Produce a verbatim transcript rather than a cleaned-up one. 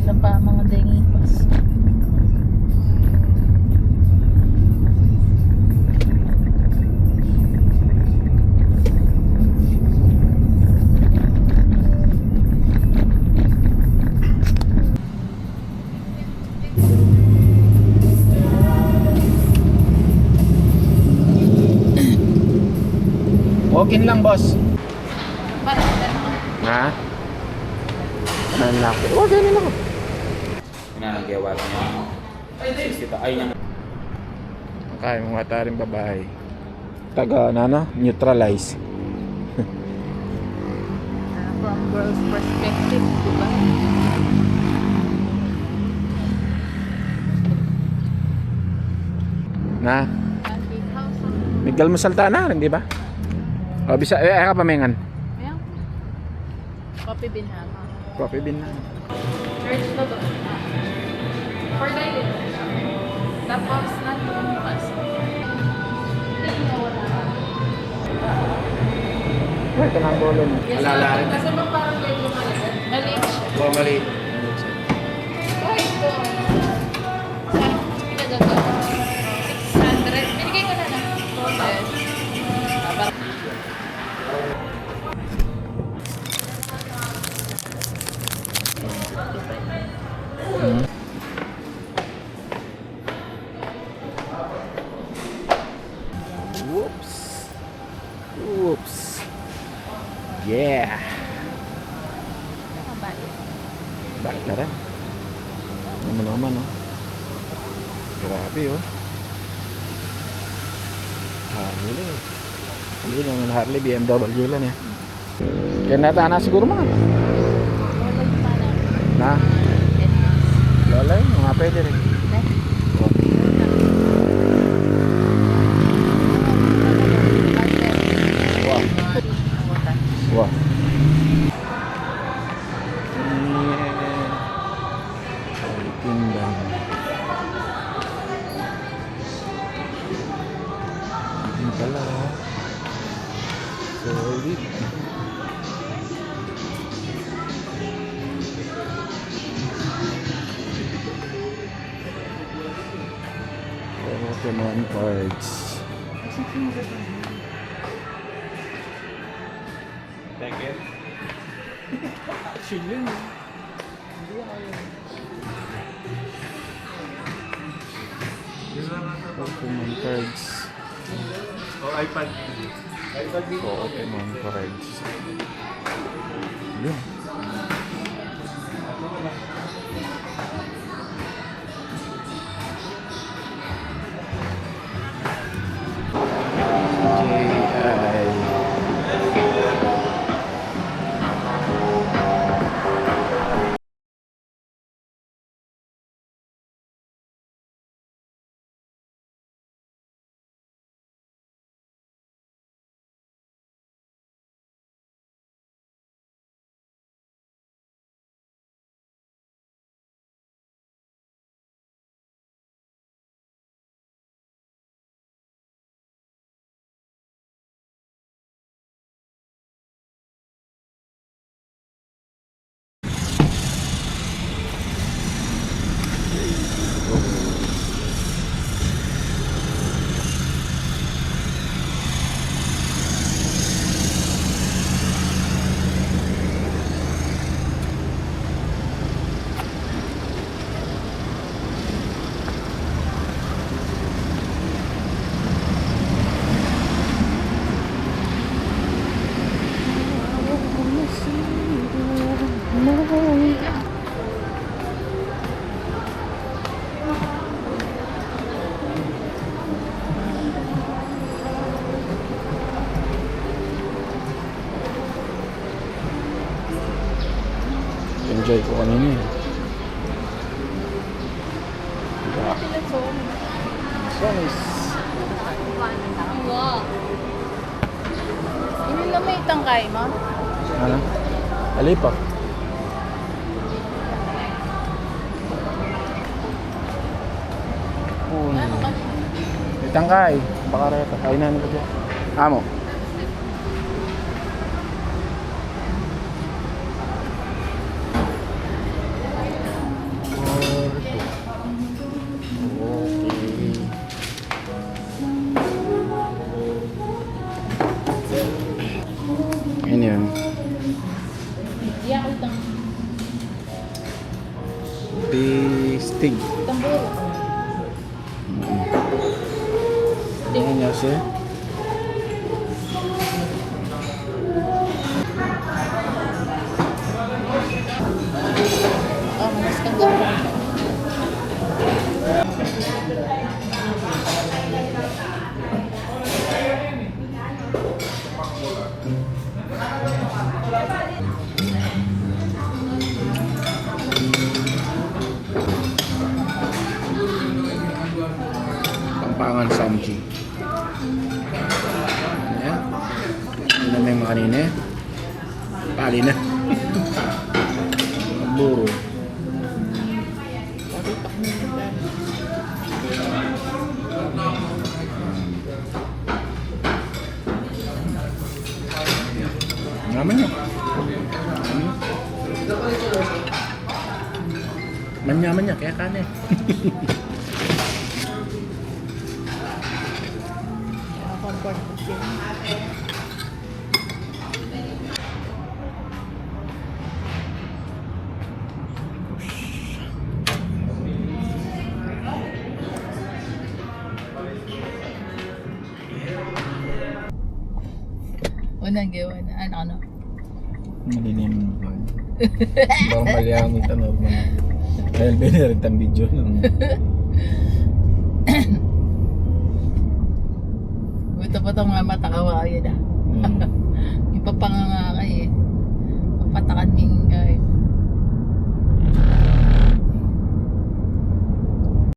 Ila pa mga dengipas. Walk-in lang, boss. Ha? Anak. Walk-in lang. Nagawa niya. Sisita, ay, niya. Kaya mo nga taring babae. Taga, ano, ano? Neutralize. Ah, from girl's perspective, di ba? Na? Country house, oh. Miguel, masalta na rin, di ba? O, bisa, e, e ka pamengan. Ayan. Coffee bean, ha? Coffee bean na. Church na to. For dining. Tapos, nandun yung bus. Ay, ito na ang bola niya. Yes, sir. Alala rin. Kasi, ma'am, parang medyo maliit. Maliit siya. O, maliit. Maliit siya. Ay, ito. Sa, pinagagawa. Six hundred. Binigay ko na lang. Yes. Whoops. Whoops. Yeah. Bait na rin. Ano naman, no? Grabe, o. Harley. Hindi naman Harley, B M W lang, e. Kaya na, tana siguro, mga. Na? Lola yun, mga pwede rin. Wah. Wah. Pindang. Ini pala. Solid. Pokemon cards. Second. Action yun, e. Pokemon cards. O, iPad. iPad mini. Pokemon cards. Yun. Try ko kanina eh. Diba? Sonis. Ini na may tangkay, ma? Ano? Alipa. Pun. May tangkay. Baka reta. Ay, nani ba dyan? Amo. Okay. Ini yan. Bistig. Mm. Ini yan siya. Pampangan Samji. Yan. Ini na may makanini. Pali na. Buru. Naman yun. Manya-manya, kaya kane. Comfort food yun. Unang gawa na, ano, ano? Malilim na ba? Normal yan, ito normal. Dahil binirit ang video nun. Ito pa itong mga matakawa, yun ah. Hmm.